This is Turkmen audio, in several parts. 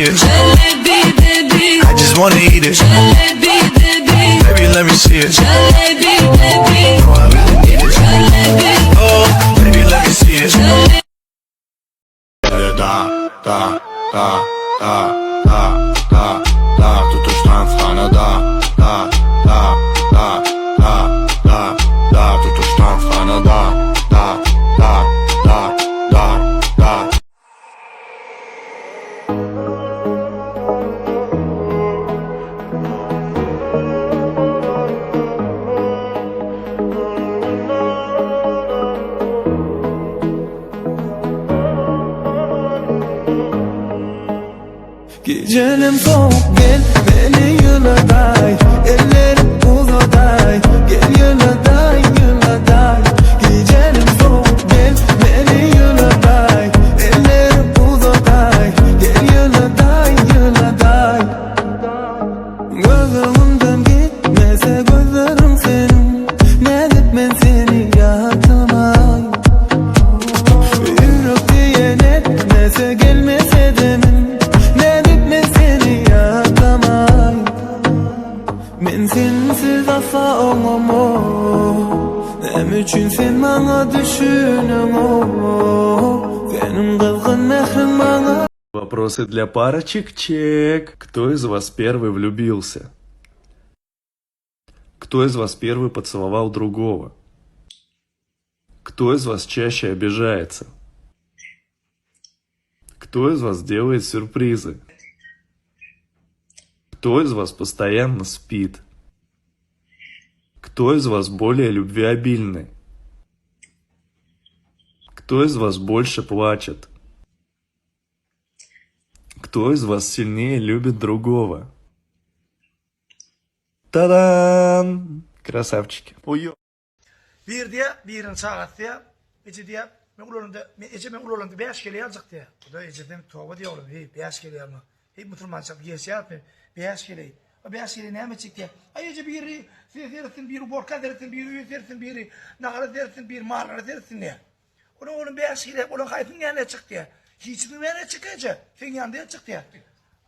see it. I just wanna eat it. Baby, let me see it. Oh, I really need it. Oh, baby, let me see it. Da, da, da, da, da, da, da, tutuştan sana da, da, da, da, da, da, da, tutuştan sana da, da, da, da, da, da. Gijelem sowuk gel meni ýyladay Ellerim uzaday gel ýyladay ýyladay Gijelem sowuk gel meni ýyladay Ellerim uzaday gel ýyladay ýyladay Göz öňümden gitmese gözleriň seniň Nädip men seni ýatlamaý Ýürek diýen etmese gelmese demiň Nädip men seni ýatlamaý Men sensiz asla oňamok Näme üçin sen maňa düşüneňok Seniň gyzgyn mähriň maňa Вопросы для парочек чек. Кто из вас первый влюбился? Кто из вас первый поцеловал другого? Кто из вас чаще обижается? Кто из вас делает сюрпризы? Кто из вас постоянно спит? Кто из вас более любвеобильный? Кто из вас больше плачет? Кто из вас сильнее любит другого? Та-дам! Красавчики. Ой, Bir diýýär, biriniň çagasy diýýär, eje diýýär, men ulalanda, men eje men ulalanda bäş kele aljak diýýär. Bu-da ejesem toba diýýär oglum, heý, bäş kele alma. Heý, musulmança gelişýärmi, bäş kele. O bäş kele näme etjek diýýär. Aý eje biri size seretsin, biri uborka seretsin, biri öýe seretsin, biri nahara seretsin, biri mallara seretsin diýýär. Onuň oglum bäş kele, olaň haýsynyň ýanyna etjek diýýär. Hiçisiniň ýanyna etjek eje, seň ýanyňda etjek diýýär.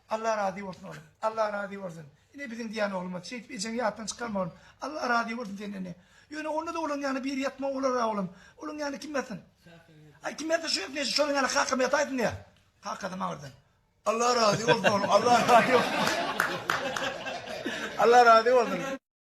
Allah razy bolsun oglum. Allah razy bolsun. Ine biziň diýen oglumyz. Şeýdip ejeňi ýatdan çykarma oglum. Allah razy bolsun senden ine. Ýöne onda-da olaň ýanyna biri ýatmagy bolar-a oglum. Olaň ýanyna kim ýatsyn? Aý kim ýatsa şu ýatsyn eje şonuň ýanyna kakam ýataýsyn diýýär. Kakasam aňyrdan. Allah razy bolsun oglum. Allah razy bolsun. Allah razy bolsun.